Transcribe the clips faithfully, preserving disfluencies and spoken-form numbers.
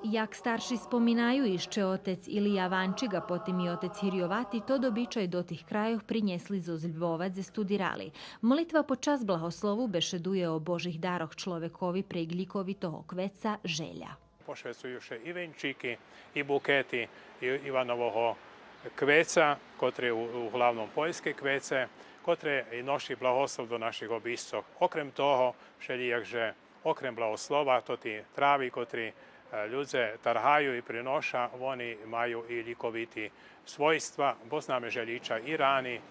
Як старши споминаю, ище отец Илия Ванчик, а потим и отец Гирйовати, тот обичай до тих крайох принєсли зоз Львова дзе студирали. Молитва под час благослову бешедує о Божих дарох чловекови прейґ лїковитого квеца желя. Пошвецую ше и венчики, и букети и Иванового квеца, котре у, углавном польске квеце, котре и ноши благослов до наших обисцох. Окрем того, вшелїяк же окрем благослова, тоти трави котри, е, людзе таргаю и приноша, вони маю и лїковити свойства, бо знаме же лїча и рани,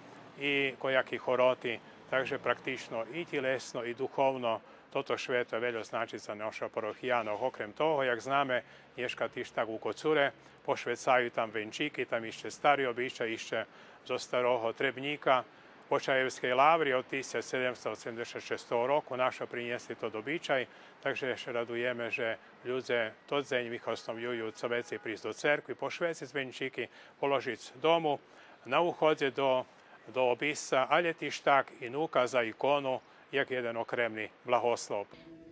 и кояки хороти, так же практично и тїлесно, и духовно тото швето вельо значи за наших парохиянох. Окрем того, як знаме, нєшка тиж так у Коцуре пошвецаю там венчики, там ище стари обичай, ище зоз старого Требнїка, Почаєвскей лаври од тисяч седемсто осемдзешат шестого року нашо принєсли тот обичай, так же ше радуєме же людзе тот дзень вихосновюю цо вецей присц до церкви, пошвеци венчики, положиц дому, на уходзе до, до обисца, алє тиж так и нука за икону, як єден окремни благослов.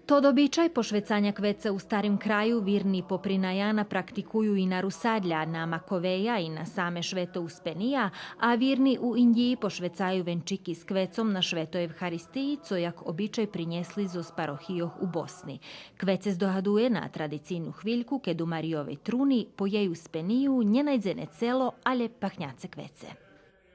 Тот обичай пошвецаня квеца у Старим Краю вирни попри на Яна практикую и на Русадля, на Маковея и на саме Швето Успения, а вирни у Индїї пошвецаю венчики з квецом на Швето Евхаристиї, цо як обичай принєсли зоз парохийох у Босни. Квеце здогадує на традицийну хвильку, кед у Марийовей труни по Єй Успению нє найдзене цело, алє пахняце квеце.